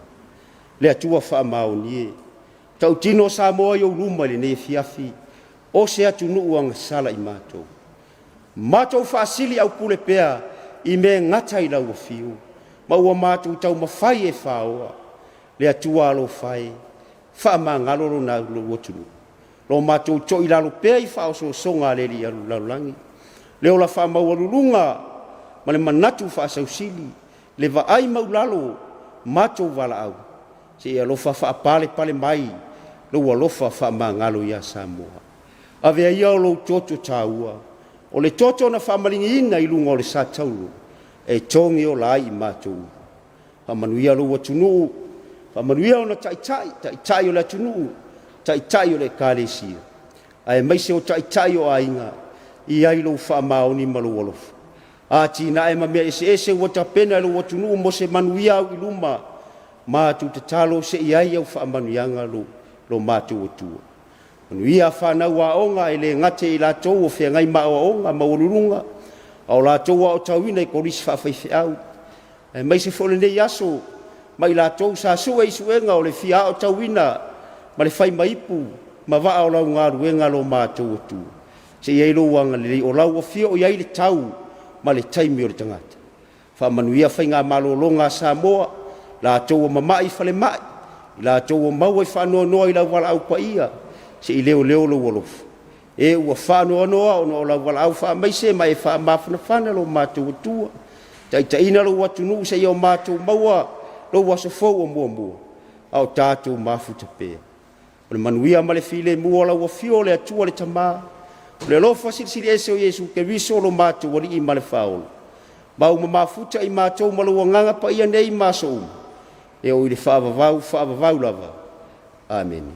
Le Atua faamaoni e, tautino Samoa i ou luma i lenei afiafi, o se atunuu agasala i matou. Matou faasiliaupule pea i mea e gata i lau afio, ma ua matou taumafai e faoa. Le Atua alofa e, faamagalo lona lou atunuu. Lo matou toilalo pea i faaosoosoga a le alii lalolagi, le ola faamaualuluga ma le manatu faasausili, le vaai maulalo matou valaau, se i alofa faapalepale mai lou alofa faamagalo ia Samoa. Avea ia o lou toto taua, o le toto na faamaligiina i luga o le satauro, e togi ola ai i matou. Faamanuia lou atunuu, faamanuia ona taitai, taitai o le atunuu, taitai o le ekalesia, aemaise o taitai o aiga, i ai lou faamaoni ma lou alofa. Atinae ma mea eseese ua tapena e lou atunuu mo se manuia au i luma, matou tatalo se i ai au faamanuiaga lo, lo matou Atua. Manuia fanau aoga e le gata i latou o feagai ma aoaoga maualuluga, a o latou aotauina i kolisi faafaifeau, aemaise foi o lenei aso ma i latou sa sue i suega o le fia aotauina ma le fai ma ipu ma vaa o lau galuega lo matou Atua. Se i ai lou agalelei, o lau afio o i ai le tau ma le taimi o le tagata. Faamanuia faigamalologa a Samoa, latou ua mamai i falemai, i latou ua maua i faanoanoa i lau valaau paia, se i leoleo lou alofa. E ua faanoanoa ona o lau valaau faamaise ma e faamafanafana lo matou Atua, taitaiina lou atunuu seia o matou maua lou aso fou o muamua, a o tatou mafuta pea. O le manuia ma le filemu o lau afio o le Atua le Tama, o le alofa silisili ese o Iesu Keriso lo matou Alii ma le Faaola, ma ua mafuta i matou ma lou Agaga Paia nei ma aso uma, e oo i le faavavau, faavavau lava. Amene.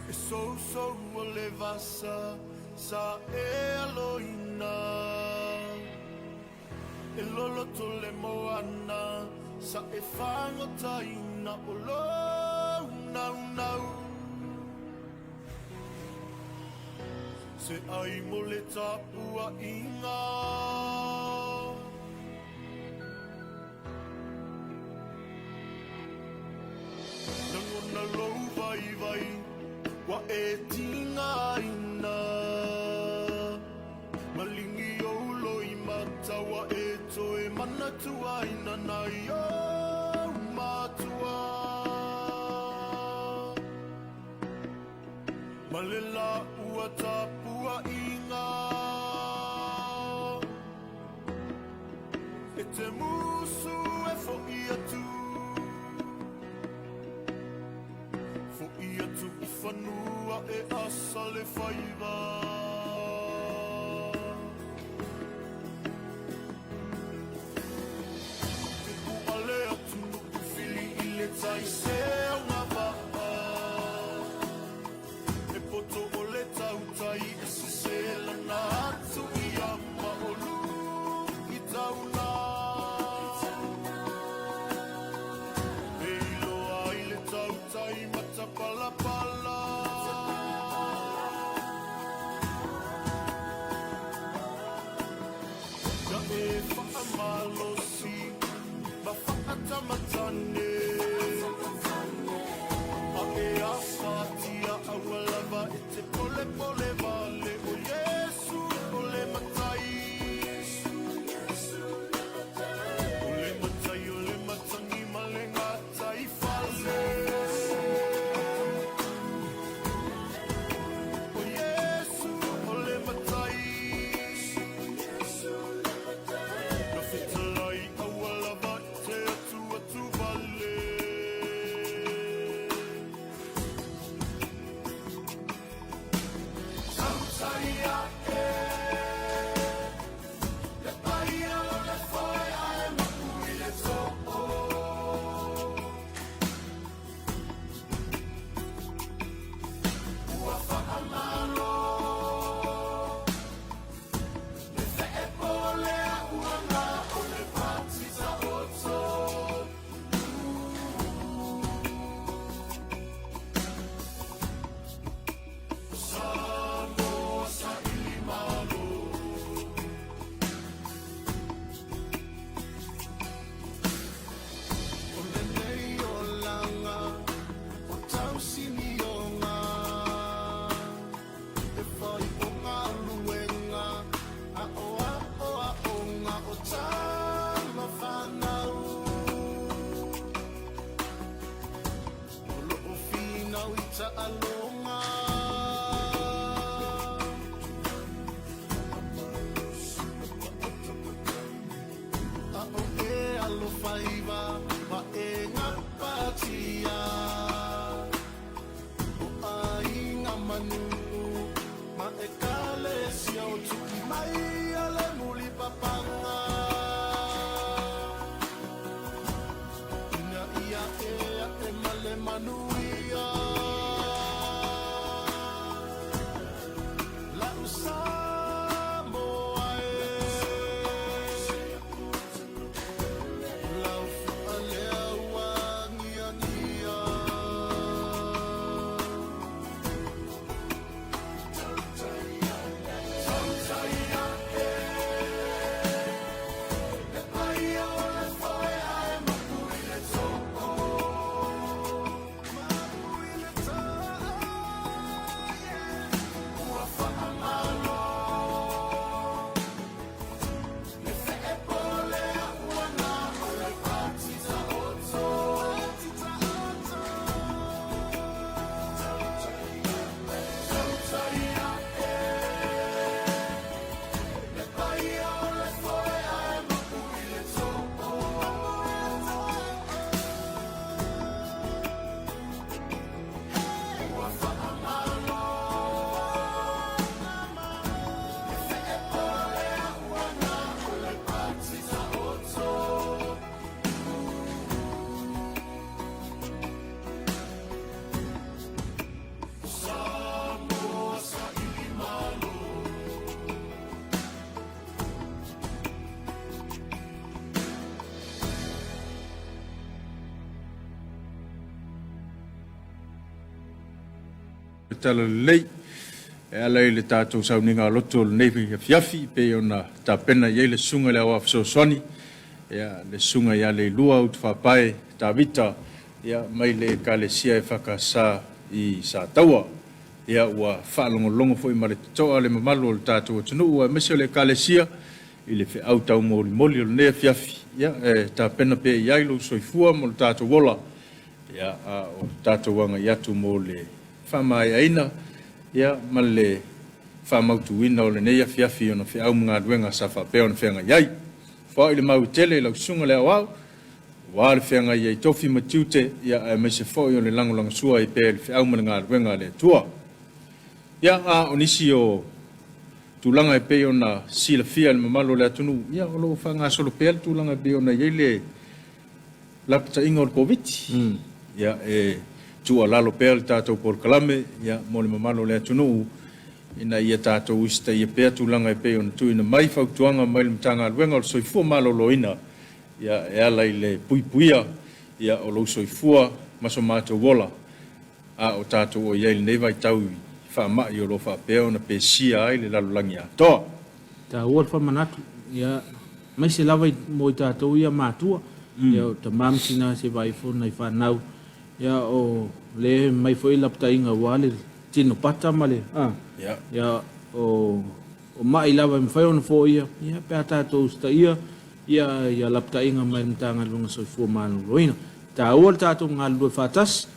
E sousou o le vasa sa e aloina E loloto le moana sa e fagotaina o lou naunau Se ai mo le tapuaiga. Lagona lou vaivai ua e tigaina Maligi ou loimata ua e toe manatuaina Nai ou matua Ma le laua tapuaiga E te musu e foʻi atu Foʻi atu i fanua e asa le faiva Upu a le atunuu fili i le tai se augavaa E poto o le tautai e sese lana atu ia ma olu i tauna E iloa ai le tautai matapalapala Ia e faamalosi ma faatamatane. manuia La'u Samoa e Lau fua lea ua agiagia Tautai a'e Le paia o le foe ae mapu i le too Mapu i le too Ua faamalo Le feepo lea ua na o le pati taoto Pati taoto Tautai a'e Le paia o le foe ae mapu i le too Ua faamalo Le feepo lea ua na o le pati taoto Samoa saili malo. Talalelei e ala i le tatou sauniga loto o lenei afiafi e pei ona tapena i ai le Susuga i le Aoao Fesoasoani, ia, le Susuga ia Leilua Utufaapae Tavita, ia, mai le Ekalesia EFKS i Sataua. Ia, ua faalogologo foi ma le totoa le mamalu o le tatou atunuu aemaise o le Ekalesia i le feau taumolimoli o lenei afiafi, ia, e tapena pea i ai lou soifua ma lo tatou ola, ia, a o tatou agai atu mo le faamaeaina, ia, ma le faamautuina o lenei afiafi i ona feau ma galuega sa faapea ona feagai ai. Foai le mau e tele i lau Susuga i le Aoao, aua le feagai ai tofi ma tiute, ia, aemaise foi o le lagolagosua ai pea i le feau ma le galuega a le Atua. Ia, a o nisi o tulaga e pei ona silafia e le mamalu o le atunuu, ia, o lo o faagasolo pea le tulaga e pei ona i ai le lapataiga o le Koviti. Ia, e tuualalo pea le tatou polokalame, ia, mo le mamalu o le atunuu, ina ia tatou usitaia pea tulaga e pei ona tuuina mai fautuaga mai le Matagaluega o le Soifua Maloloina, ia, e ala i le puipuia, ia, o lou soifua ma so matou ola, a o tatou o i ai i lenei vaitau i faamai o lo o faapea ona pesia ai le lalolagi atoa. Taua le faamanatu, ia, aemaise lava mo i tatou ia matua, ia, o tama ma tina se vaai foi nai fanau, ia, o lea e mai foi lapataiga aua le tino pata ma le, a, ia, o, o mai lava e mafai ona foia, ia, pe a tatou usitaia, ia, ia lapataiga mai le Matagaluega Soifua Maloloina. Taua le tatou galulue faatasi,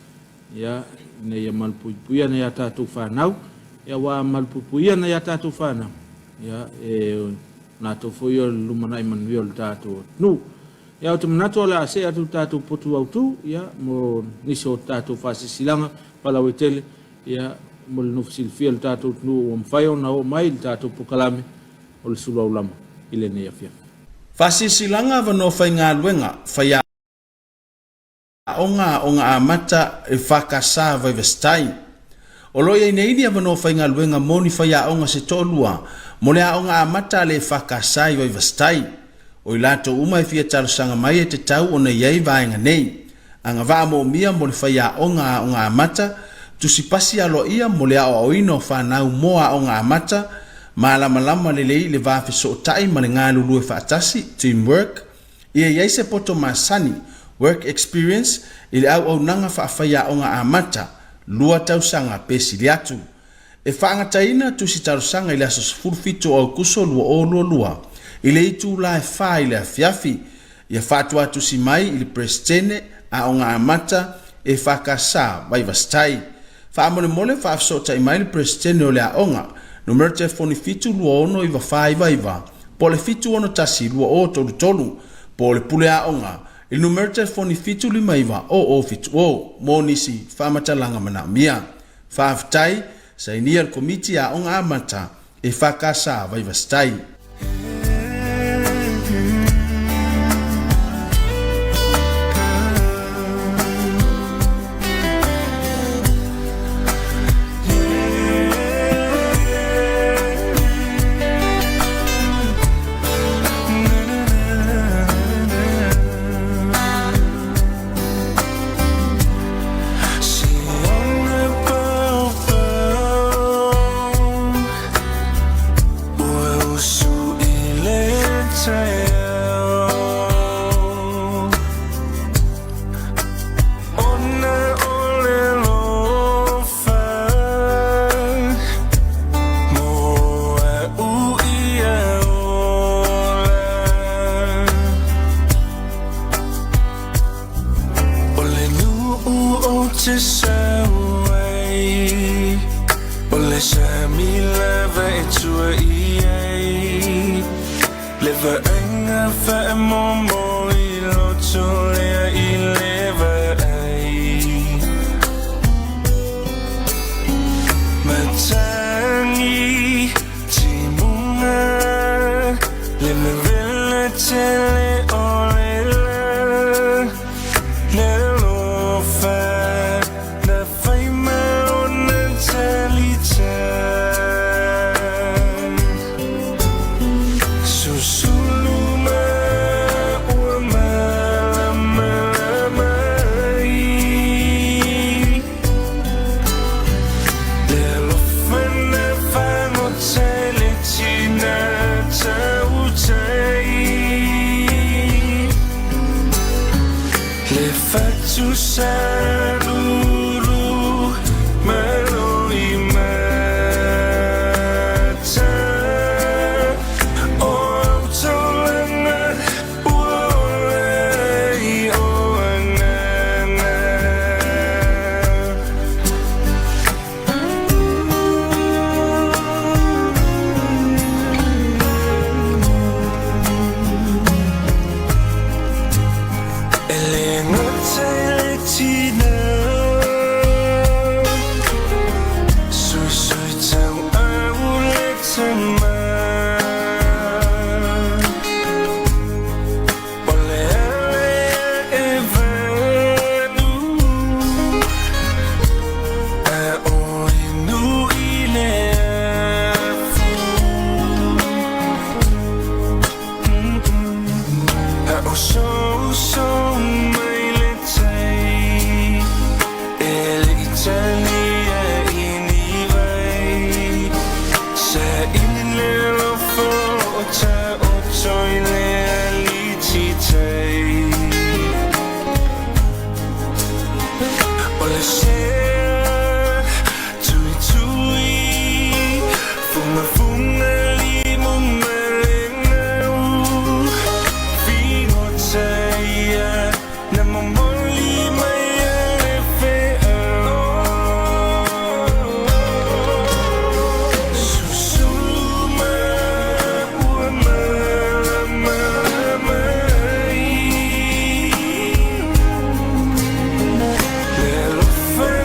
ia, ina ia malupuipuia nai a tatou fanau, ia, aua a malupuipuia nai a tatou fanau, ia, e latou foi o le lumanai manuia o le tatou atunuu. Ia, ou te manatu o le a see atu le tatou potu autu, ia, mo nisi o tatou faasilasilaga faalauaitele, ia, mo le nofo silafia o le tatou atunuu ua mafai ona oo mai le tatou polokalame o le sulu aulama i lenei afiafi. Faasilasilaga Avanoa Faigaluega, Faiaoga Aoga Amata EFKS Vaivasitai. O lo o i ai nei ni avanoa faigaluega mo ni faiaoga se toalua mo le aoga amata a le EFKS i Vaivasitai. O i latou uma e fia talosaga mai e tatau ona i ai vaega nei, agavaa moomia mo le faiaoga aoga amata, tusi pasi aloaia mo le aoaoina o fanau mo aoga amata, malamalama lelei i le va fesootai ma le galulue faatasi, team work, Ia i ai se poto masani, work experience, i le auaunaga faafaiaoga amata, lua tausaga pe sili atu. E faagataina tusi talosaga i le aso 17 o Aokuso 2022 i le itula e fa i le afiafi. Ia faatuatusi mai i le Peresetene Aoga Amata EFKS Vaivasitai. Faamolemole faafesootai mai le Peresetene o le aoga, numera telefoni 7269499 po o le 7612033, po o le pule aoga i le numera telefoni 7590070 mo nisi faamatalaga manaomia. Faafetai, sainia le Komiti Aoga Amata EFKS Vaivasitai. te sau ai O le sami lava e tua i ai Le vaaiga faamomo i loto lea i le vaai Matagi timuga Le mevela tele o le la Le alofa na fai ma ona talita Susulu ma ua malamalama ai Le alofa na fagota i le tina tautai Le fatu salulu ma loimata O au taulaga ua ola ai o agaga. E le gata i le tina Suisui tauau le tama O le ala ia e vanu A o inu i le afu A o soso mai le tai E le i talia i ni vai Sa ili le alofa o taoto i le aliti tai O le sea tuitui Fugafuga limu ma le gau Figota ia na momoli mai e le feau Susulu ma ua malamalama ai Le alofa.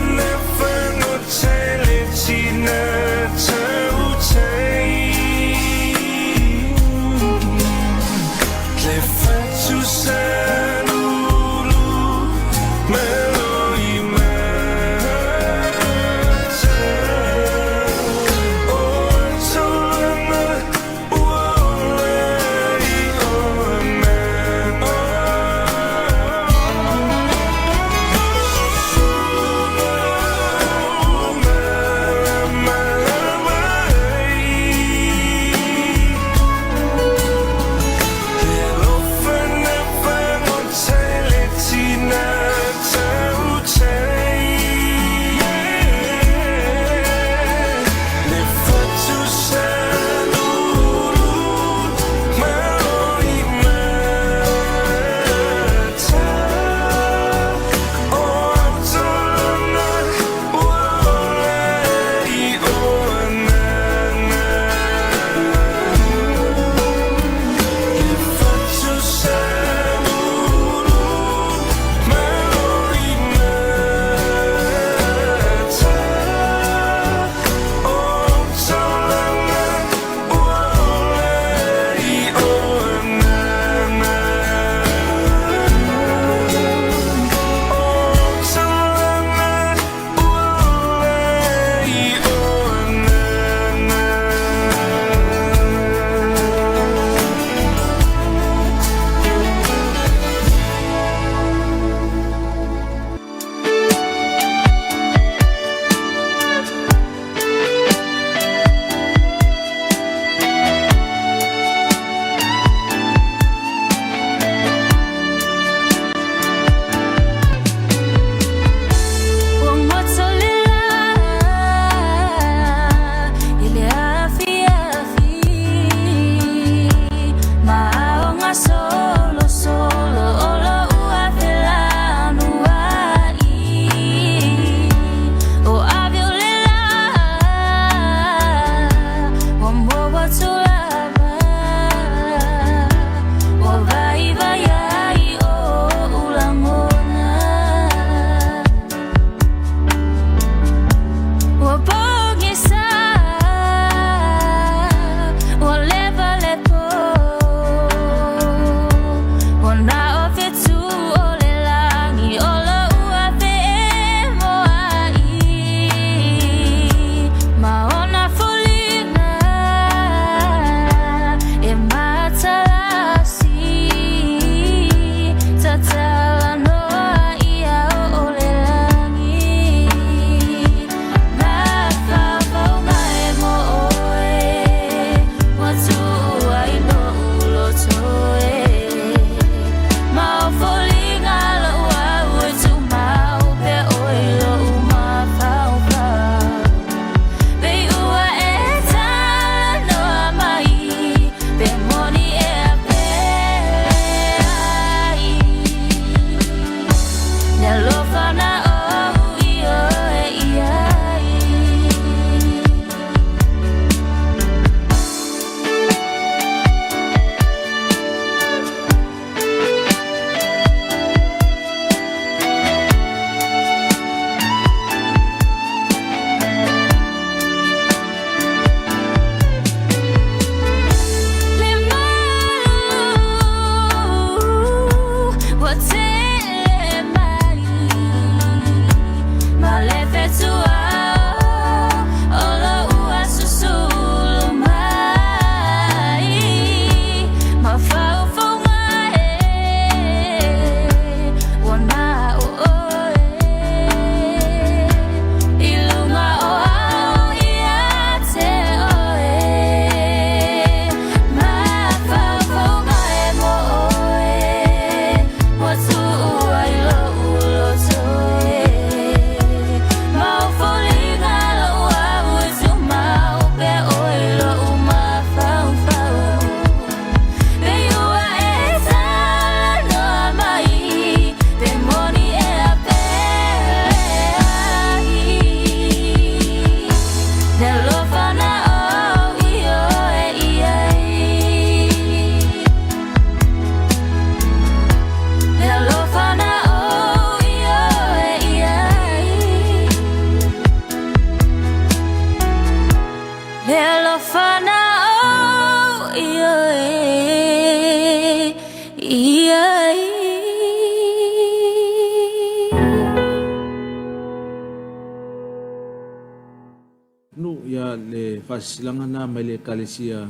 Nu ia le faasilasilaga na mai le Ekalesia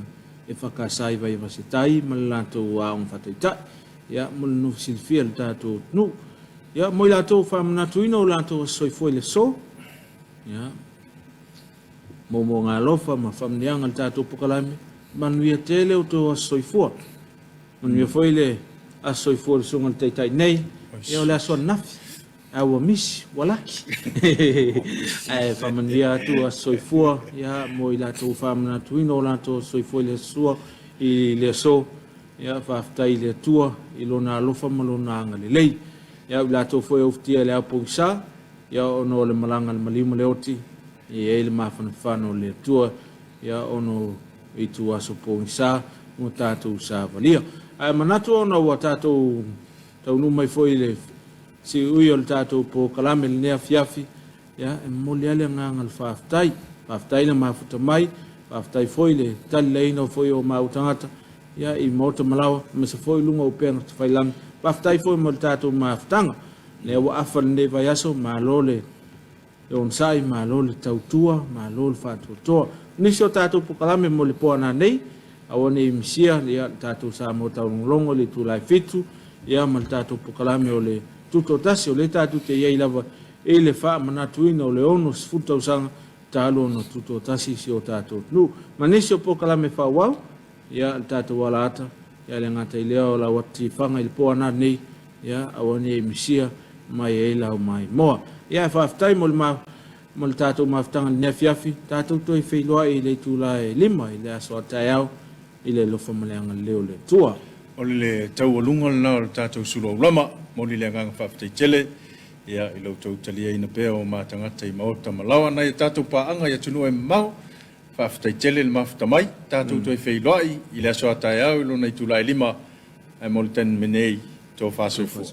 e whakasai vai vasetai ma le latou aoga faataitai. Ia, mo le nofo silafia i le tatou atunuu. Ia, mo i latou faamanatuina o latou aso soifua i le aso. Ia, moomooga alofa ma faamanuiaga i le tatou polokalame. Manuia tele outou aso soifua. Manuia foi le aso soifua o le susuga i le Taitai nei. Ia, o le aso ananafi. Ae ua misi, ua laki. Ae faamanuia atu aso soifua ia, mo i latou faamanatuina o latou aso soifua i le aso sua, i le aso. Ia, faafetai i le Atua i Lona alofa ma Lona agalelei. Ia, o i latou foi e ufitia i le ao pogisa, ia, ona o le malaga a le maliu ma le oti, e i ai le mafanafana o le Atua, ia, ona o ituaso pogisa ua tatou savalia. Ae manatu ona ua tatou taunuu mai foi i le siui o le tatou polokalame i lenei afiafi, ia, e momoli lava le agaga o le faafetai. Faafetai le mafuta mai, faafetai foi le talilaina foi o maua tagata, ia, i maota ma laoa, aemaise foi luga o upega tafailagi. Faafetai foi mo le tatou mafutaga. Lea ua afa lenei vaiaso, malo le Le onosai, malo le tautua, malo le faatoatoa. O nisi o tatou polokalame mo le po a nanei, aua ne i misia ia le tatou Samoa Taulogologo i le itula e 7, ia ma le tatou polokalame o le Tutoatasi, o lea tatou te i ai lava i le faamanatuina o le 60 tausaga talu ona tutoatasi si o tatou atunuu. Ma nisi o polokalame faaauau, ia le tatou alaata, ia le gata i lea o lau atu tifaga i le po a nanei, Ia, aua ne i misia mai ai lau maimoa. Ia, ae faafetai mo le ma, mo le tatou mafutaga i lenei afiafi. Tatou toe feiloai i le itula e 5 i le aso a taeao i le alofa ma le agalelei o le Atua. O le taualuga lena o le tatou sulu aulama. Momoli le agaga faafetai tele ia i lo outou taliaina pea o ma tagata i maota ma laoa nai a tatou paaga i atunuu e mamao. Faafetai tele le mafuta mai. Tatou toe feiloai i le aso a taeao i lona itula e 5. Ae mo le taimi nei, tofa soifua.